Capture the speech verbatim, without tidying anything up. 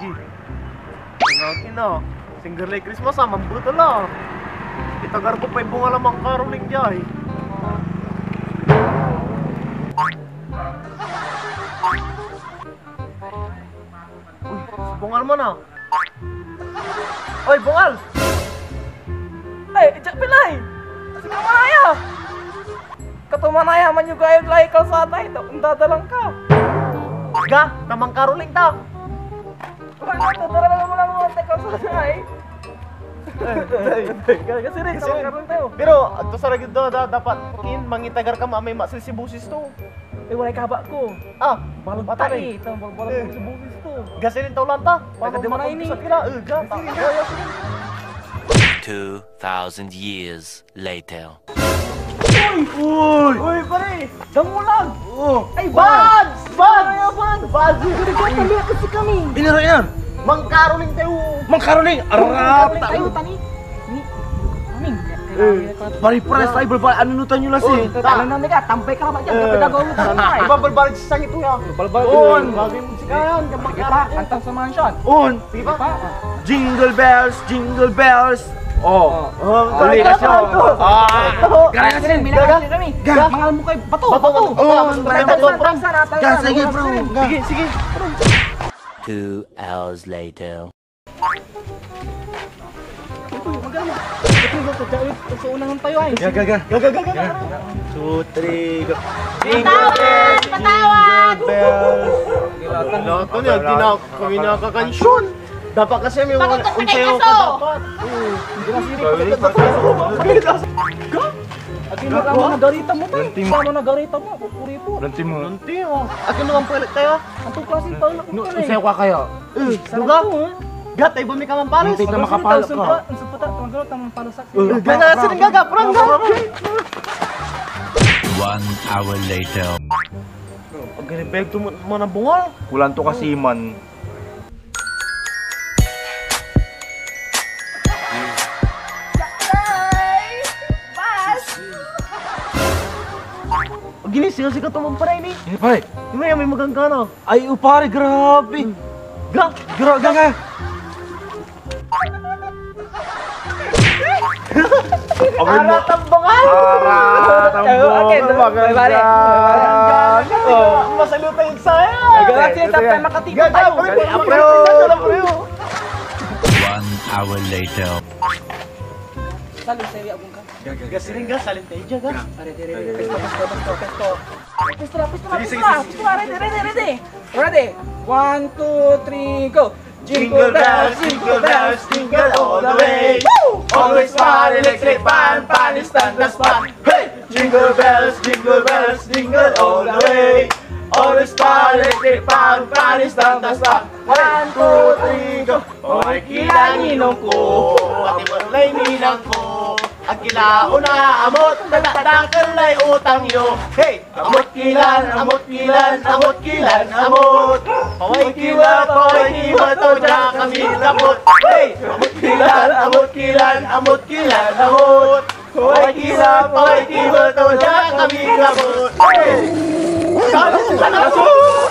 Ang akin, ah. Singer lay Christmas, ah. Mambet la. Itagar ko pa'y bunga la mangkaroling diay. Uy, si Bungal man, ah. Oy, Bungal! Ay, Jack Pilay! Sika manaya! Kato manaya, manyo gayod lay kalsada, ito, ang dadalan ka. Ga, tamang karoling ta. Ay, ito, dala mo lang mo sa kalsada, eh. Kasi rin, tamang karoling tayo. Pero, agto sa ragid da, da, dapat, in, mangitagar ka, mamay masil si busis to. Eh, walay kaba ko. Ah, balot patay. Ito, balot sa busis to. Gasilin taw lang ta. Paano Taga di mo na ini? Sa pila? Eh, ga, ta. Two thousand years later. Uy! Uy! Uy, pare! Damulag! Oo! Ay, Bads! Bads! Ay, Bads! Bads! Nagkatali kasi kami. Iner, iner! Mangkaroling tayo! Mangkaroling! Mangkaroling tayo, tani! Ni, ni, ni, kailangan nila ko. Pare, pare, sa ibal, pare, ano nutan nyo lasi? Oh, ano na, nega, tambay ka naman dyan, kapag gagawin mo, pare. Ibabalbalag sa sangit mo, ya. Balbal. On! Bagay mo si Kayan, kapag Sige pa, antang sa mansion. On! Sige pa. Jingle bells, jingle bells. Oh. Oh, Uli ka siya. Ah, kaya Kasi rin, bilang Gaga. Kasi kami. Ga. Mangal mo kay bato, Bato, bato. bato. Oh, Bato, bato, bato, bato. Ga, sige, bro. Ga. Sige, sige. Two hours later. Ito, magaling. Ito, ito, ito, ito, sa unahan tayo, ay. Ga, ga, ga. Ga, ga, ga, ga, ga. Two, three, go. Patawad! Patawad! Jingle bells. Wala to niya, di na kami nakakansyon. Dapat kasi may mga Bakit ka unsayaw ka pinagkaso? Dapat. Oo. Akin mo kamo na garita mo, tay. Lanti mo. Kamo na garita mo, kukuripot. Lanti mo. Lanti, oh. Akin naman pala tayo. Anto klaseng tayo na No, kukuripot, eh? Unsayaw ka kaya? Eh, Sarap duga? To, eh. Gat, ay bumi ka man pares. Hindi ka makapal ka. Ang suputa, ang suputa, ang suputa, ang suputa. Gana, sige, gaga, prank, gaga. One hour later. Pag ginibeg to mo, mo ng bungal. Kulang to kasi man. Sakay! Bus! Ginising, sigaw to mo, pare, ni. Eh, pare. Di ba yan, may maganggana? Ay, o, pare, grabe. Ga-, gra-, ga-, ga-, Aray mo. Ara tambangan! Ara tambangan! Okay, bye-bye. Maganda! Oh. Masalutan yung saya! Gagawin tayo, tapos makatipon tayo. Gagawin tayo, makatipon tayo, pre, oh. One hour later. Salo, sa'yo, abong ka. Gas, ring gas, salin tayo dyan, gas. Pare, dire, dire. Pesto, pesto, pesto, pesto. Pesto, pesto, pesto, ready, ready, ready. Ready? One, two, three, go! Jingle bells, jingle bells, jingle all the way. Woo! Always party, like, like, pan, pan, is tan, das, pan. Hey! Jingle bells, jingle bells, jingle all the way. Always party, like, like, pan, pan, is tan, das, pan. One, two, three, go! Oy, kila ninong ko, pati mo lay ninang ko. Agkila onaamot, dadakdakel lay utang yo. Hey! Amot kilan, amot kilan, amot kilan, amot. Paway kiwa, paway kiwa, to dia kami lapot. Hey! Amot kilan, amot kilan, amot kilan, amot. Paway kiwa, paway kiwa, to dia kami lapot. Hey! Sabi ko sa lapot!